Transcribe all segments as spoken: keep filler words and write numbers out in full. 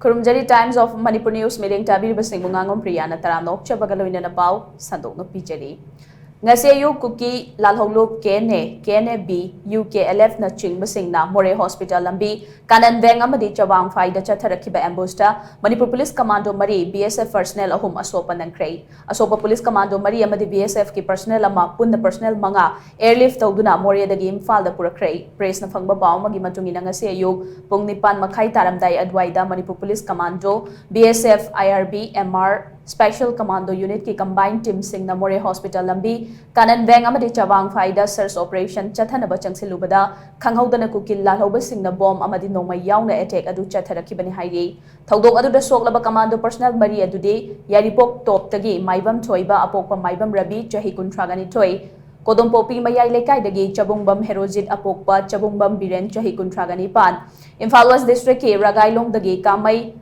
ꯈꯨꯔꯨꯝꯖꯔꯤ꯫ Times of Manipur News ꯃꯤꯠꯌꯦꯡ ꯇꯥꯕꯤꯔꯤꯕꯁꯤꯡꯕꯨ ꯉꯥꯉꯣꯝ ꯄ꯭ꯔꯤꯌꯥꯅ ꯇꯔꯥꯝꯅ ꯑꯣꯛꯆꯕꯒ ꯂꯣꯏꯅꯅ ꯄꯥꯎ ꯁꯟꯗꯣꯛꯅ ꯄꯤꯖꯔꯤ꯫ ꯉꯁꯤ ꯑꯌꯨꯛ ꯀꯨꯀꯤ ꯂꯥꯜꯍꯧꯂꯨꯞ K N A, K N A B, U K L F ꯅꯆꯤꯡꯕꯁꯤꯡꯅ ꯃꯣꯔꯦ ꯍꯣꯁꯄꯤꯇꯥꯜ ꯂꯝꯕꯤ ꯀꯥꯅꯟ ꯕꯦꯡ ꯑꯃꯗꯤ ꯆꯕꯥꯡꯐꯥꯏꯗ ꯆꯠꯊꯔꯛꯈꯤꯕ ambushed ꯇ ꯃꯅꯤꯄꯨꯔ ꯄꯨꯂꯤꯁ ꯀꯃꯥꯟꯗꯣ ꯃꯔꯤ, B S F personnel ꯑꯍꯨꯝ ꯑꯁꯣꯛꯄ ꯅꯪꯈ꯭ꯔꯦ꯫ ꯑꯁꯣꯛꯄ ꯄꯨꯂꯤꯁ ꯀꯃꯥꯟꯗꯣ ꯃꯔꯤ ꯑꯃꯗꯤ B S F ꯀꯤ personnel ꯑꯃ, ꯄꯨꯟꯅ personnel ꯃꯉꯥ airlift ꯇꯧꯗꯨꯅ ꯃꯣꯔꯦꯗꯒꯤ ꯏꯝꯐꯥꯜꯗ ꯄꯨꯔꯛꯈ꯭ꯔꯦ꯫ Press ꯅ ꯐꯪꯕ ꯄꯥꯎ ꯑꯃꯒꯤ ꯃꯇꯨꯡ ꯏꯟꯅ, ꯉꯁꯤ ꯑꯌꯨꯛ ꯄꯨꯡ ꯅꯤꯄꯥꯟ ꯃꯈꯥꯏ ꯇꯥꯔꯝꯗꯥꯏ ꯑꯗꯨꯋꯥꯏꯗ Manipur police commando, B S F, I R B, M R, Special Commando Unit ꯀꯤ combined team ꯁꯤꯡꯅ ꯃꯣꯔꯦ ꯍꯣꯁꯄꯤꯇꯥꯜ ꯂꯝꯕꯤ ꯀꯥꯅꯟ ꯕꯦꯡ ꯑꯃꯗꯤ ꯆꯕꯥꯡꯐꯥꯏꯗ search operation ꯆꯠꯊꯅꯕ ꯆꯪꯁꯤꯜꯂꯨꯕꯗ, ꯈꯪꯍꯧꯗꯅ ꯀꯨꯀꯤ ꯂꯥꯜꯍꯧꯕꯁꯤꯡꯅ ꯕꯣꯝ ꯑꯃꯗꯤ ꯅꯣꯡꯃꯩ ꯌꯥꯎꯅ attack ꯑꯗꯨ ꯆꯠꯊꯔꯛꯈꯤꯕꯅꯤ ꯍꯥꯏꯔꯤ꯫ ꯊꯧꯗꯣꯛ ꯑꯗꯨꯗ ꯁꯣꯛꯂꯕ commando personnel ꯃꯔꯤ ꯑꯗꯨꯗꯤ ꯌꯥꯏꯔꯤꯄꯣꯛ ꯇꯣꯞꯇꯒꯤ ꯃꯥꯏꯕꯝ ꯊꯣꯏꯕ ꯑꯄꯣꯛꯄ ꯃꯥꯏꯕꯝ ꯔꯕꯤ, ꯆꯍꯤ ꯀꯨꯟꯊ꯭ꯔꯥꯒ ꯅꯤꯊꯣꯏ, ꯀꯣꯗꯣꯝꯄꯣꯛꯄꯤ ꯃꯌꯥꯏ ꯂꯩꯀꯥꯏꯗꯒꯤ ꯆꯕꯨꯡꯕꯝ ꯍꯦꯔꯣꯖꯤꯠ ꯑꯄꯣꯛꯄ ꯆꯕꯨꯡꯕꯝ ꯕꯤꯔꯦꯟ, ꯆꯍꯤ ꯀꯨꯟꯊ꯭ꯔꯥꯒ ꯅꯤꯄꯥꯟ, ꯏꯝꯐꯥꯜ West District ꯀꯤ ꯔꯒꯥꯏꯂꯣꯡꯗꯒꯤ ꯀꯥꯃꯩ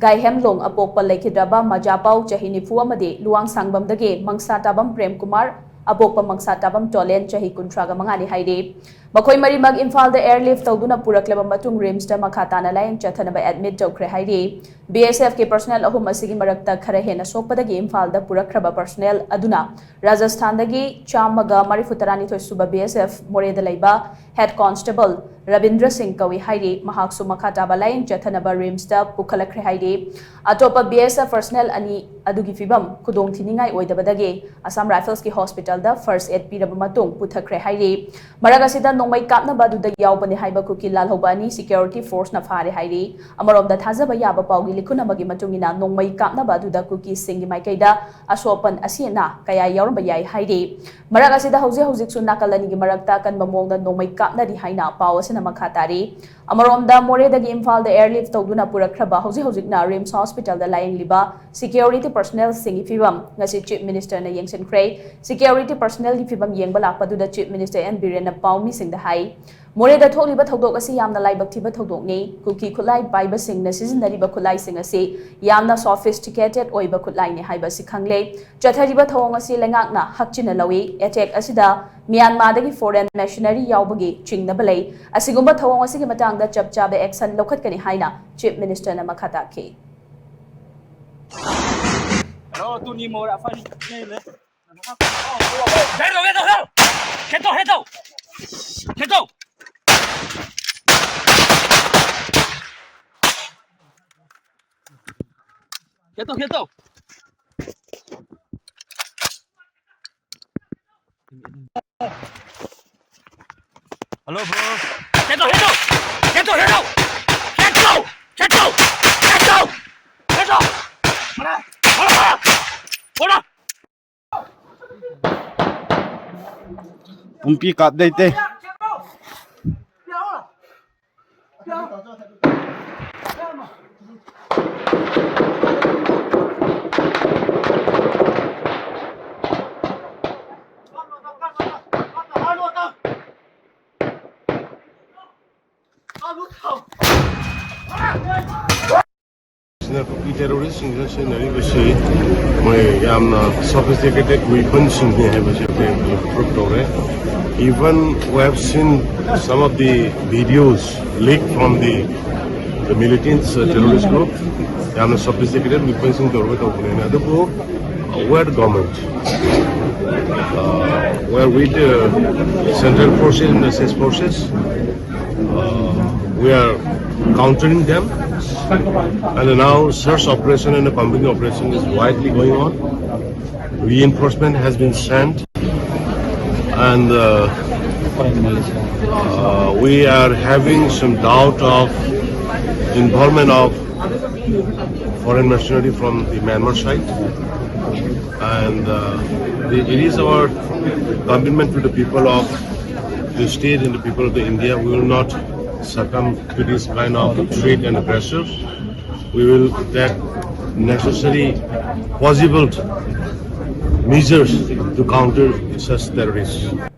ꯒꯥꯏꯍꯦꯝꯂꯣꯡ ꯑꯄꯣꯛꯄ ꯂꯩꯈꯤꯗ꯭ꯔꯕ ꯃꯖꯥꯄꯥꯎ, ꯆꯍꯤ ꯅꯤꯐꯨ, ꯑꯃꯗꯤ ꯂꯨꯋꯥꯡꯁꯥꯡꯕꯝꯗꯒꯤ ꯃꯪꯁꯥꯇꯥꯕꯝ ꯄ꯭ꯔꯦꯝ ꯀꯨꯃꯥꯔ ꯑꯄꯣꯛꯄ ꯃꯪꯁꯥꯇꯥꯕꯝ ꯇꯣꯂꯦꯟ, ꯆꯍꯤ ꯀꯨꯟꯊ꯭ꯔꯥꯒ ꯃꯉꯥꯅꯤ ꯍꯥꯏꯔꯤ꯫ ꯃꯈꯣꯏ ꯃꯔꯤꯃꯛ ꯏꯝꯐꯥꯜꯗ airlift ꯇꯧꯗꯨꯅ ꯄꯨꯔꯛꯂꯕ ꯃꯇꯨꯡ RIMS ꯇ ꯃꯈꯥ ꯇꯥꯅ ꯂꯥꯌꯦꯡ ꯆꯠꯊꯅꯕ admit ꯇꯧꯈ꯭ꯔꯦ ꯍꯥꯏꯔꯤ꯫ B S F ꯀꯤ personnel ꯑꯍꯨꯝ ꯑꯁꯤꯒꯤ ꯃꯔꯛꯇ ꯈꯔ ꯍꯦꯟꯅ ꯁꯣꯛꯄꯗꯒꯤ ꯏꯝꯐꯥꯜꯗ ꯄꯨꯔꯛꯈ꯭ꯔꯕ personnel ꯑꯗꯨꯅ ꯔꯥꯖꯁꯊꯥꯟꯗꯒꯤ ꯆꯥꯝꯃꯒ ꯃꯔꯤꯐꯨ ꯇꯔꯥꯅꯤꯊꯣꯏ ꯁꯨꯕ B S F ꯃꯣꯔꯦꯗ ꯂꯩꯕ Head Constable ꯔꯕꯤꯟꯗ꯭ꯔ ꯁꯤꯡ ꯀꯧꯏ ꯍꯥꯏꯔꯤ꯫ ꯃꯍꯥꯛꯁꯨ ꯃꯈꯥ ꯇꯥꯕ ꯂꯥꯌꯦꯡ ꯆꯠꯊꯅꯕ RIMS ꯇ ꯄꯨꯈꯠꯂꯛꯈ꯭ꯔꯦ ꯍꯥꯏꯔꯤ꯫ ꯑꯇꯣꯞꯄ B S F personnel ꯑꯅꯤ ꯑꯗꯨꯒꯤ ꯐꯤꯕꯝ ꯈꯨꯗꯣꯡ ꯊꯤꯅꯤꯡꯉꯥꯏ ꯑꯣꯏꯗꯕꯗꯒꯤ Assam Rifles ꯀꯤ hospital ꯗ first aid ꯄꯤꯔꯕ ꯃꯇꯨꯡ ꯄꯨꯊꯈ꯭ꯔꯦ ꯍꯥꯏꯔꯤ꯫ ꯃꯔꯛ ꯑꯁꯤꯗ ꯅꯣꯡꯃꯩ ꯀꯥꯞꯅꯕ ꯑꯗꯨꯗ ꯌꯥꯎꯕꯅꯤ ꯍꯥꯏꯕ ꯀꯨꯀꯤ ꯂꯥꯜꯍꯧꯕ ꯑꯅꯤ security force ꯅ ꯐꯥꯔꯦ ꯍꯥꯏꯔꯤ꯫ ꯑꯃꯔꯣꯝꯗ, ꯊꯥꯖꯕ ꯌꯥꯕ ꯄꯥꯎꯒꯤ ꯂꯤꯈꯨꯟ ꯑꯃꯒꯤ ꯃꯇꯨꯡ ꯏꯟꯅ, ꯅꯣꯡꯃꯩ ꯀꯥꯞꯅꯕ ꯑꯗꯨꯗ ꯀꯨꯀꯤꯁꯤꯡꯒꯤ ꯃꯥꯏꯀꯩꯗ ꯑꯁꯣꯛ ꯑꯄꯟ ꯑꯁꯤ ꯑꯅꯥ ꯀꯌꯥ ꯌꯥꯎꯔꯝꯕ ꯌꯥꯏ ꯍꯥꯏꯔꯤ꯫ ꯃꯔꯛ ꯑꯁꯤꯗ ꯍꯧꯖꯤꯛ ꯍꯧꯖꯤꯛꯁꯨ ꯅꯥꯀꯜ ꯑꯅꯤꯒꯤ ꯃꯔꯛꯇ ꯑꯀꯟꯕ ꯃꯑꯣꯡꯗ ꯅꯣꯡꯃꯩ ꯀꯥꯞꯅꯔꯤ ꯍꯥꯏꯅ ꯄꯥꯎ ꯑꯁꯤꯅ ꯃꯈꯥ ꯇꯥꯔꯤ꯫ ꯑꯃꯔꯣꯝꯗ, ꯃꯣꯔꯦꯗꯒꯤ ꯏꯝꯐꯥꯜꯗ airlift ꯇꯧꯗꯨꯅ ꯄꯨꯔꯛꯈ꯭ꯔꯕ, ꯍꯧꯖꯤꯛ ꯍꯧꯖꯤꯛꯅ RIMS hospital ꯗ ꯂꯥꯌꯦꯡꯂꯤꯕ security personnel ꯁꯤꯡꯒꯤ ꯐꯤꯕꯝ ꯉꯁꯤ Chief Minister ꯅ ꯌꯦꯡꯁꯤꯟꯈ꯭ꯔꯦ꯫ Security personnel ꯒꯤ ꯐꯤꯕꯝ ꯌꯦꯡꯕ ꯂꯥꯛꯄꯗꯨꯗ Chief Minister N ꯕꯤꯔꯦꯟꯅ ꯄꯥꯎꯃꯤꯁꯤꯡꯗ ꯍꯥꯏ, ꯃꯣꯔꯦꯗ ꯊꯣꯛꯂꯤꯕ ꯊꯧꯗꯣꯛ ꯑꯁꯤ ꯌꯥꯝꯅ ꯂꯥꯏꯕꯛ ꯊꯤꯕ ꯊꯧꯗꯣꯛꯅꯤ꯫ ꯀꯨꯀꯤ ꯈꯨꯠꯂꯥꯏ ꯄꯥꯏꯕꯁꯤꯡꯅ ꯁꯤꯖꯤꯟꯅꯔꯤꯕ ꯈꯨꯠꯂꯥꯏꯁꯤꯡ ꯑꯁꯤ ꯌꯥꯝꯅ sophisticated ꯑꯣꯏꯕ ꯈꯨꯠꯂꯥꯏꯅꯤ ꯍꯥꯏꯕ ꯑꯁꯤ ꯈꯪꯂꯦ꯫ ꯆꯠꯊꯔꯤꯕ ꯊꯧꯑꯣꯡ ꯑꯁꯤ ꯂꯩꯉꯥꯛꯅ ꯍꯛꯆꯤꯟꯅ ꯂꯧꯏ꯫ Attack ꯑꯁꯤꯗ ꯃ꯭ꯌꯥꯟꯃꯥꯔꯗꯒꯤ foreign mercenary ꯌꯥꯎꯕꯒꯤ ꯆꯤꯡꯅꯕ ꯂꯩ꯫ ꯑꯁꯤꯒꯨꯝꯕ ꯊꯧꯑꯣꯡ ꯑꯁꯤꯒꯤ ꯃꯇꯥꯡꯗ ꯆꯞ ꯆꯥꯕ action ꯂꯧꯈꯠꯀꯅꯤ ꯍꯥꯏꯅ Chief Minister ꯅ ꯃꯈꯥ ꯇꯥꯈꯤ꯫ Hello, bro. Pumpi kat dai te. ꯁꯤꯅ ꯀꯨꯀꯤ terrorist ꯁꯤꯡꯁꯤꯅ ꯁꯤꯖꯤꯟꯅꯔꯤꯕꯁꯤ ꯃꯣꯏ ꯌꯥꯝꯅ sophisticated weapon ꯁꯤꯡꯅꯤ ꯍꯥꯏꯕꯁꯤ ꯑꯩꯈꯣꯏ prove ꯇꯧꯔꯦ꯫ Even we have seen some of the videos leaked from the, the militants, uh, terrorist group. ꯌꯥꯝꯅ sophisticated weapon ꯁꯤꯡ ꯇꯧꯔꯒ ꯇꯧꯕꯅꯦꯅ꯫ ꯑꯗꯨꯕꯨ, uh, where the government? Uh, where with the central forces and S S forces? Uh, we are countering them. And now search operation and a combined operation is widely going on. Reinforcement has been sent. And, uh, uh, we are having some doubt of involvement of foreign mercenary from the Myanmar side. And, uh, the, it is our commitment to the people of the state and the people of the India. We will not succumb to this kind of threat and pressure. We will take necessary possible measures to counter such terrorists.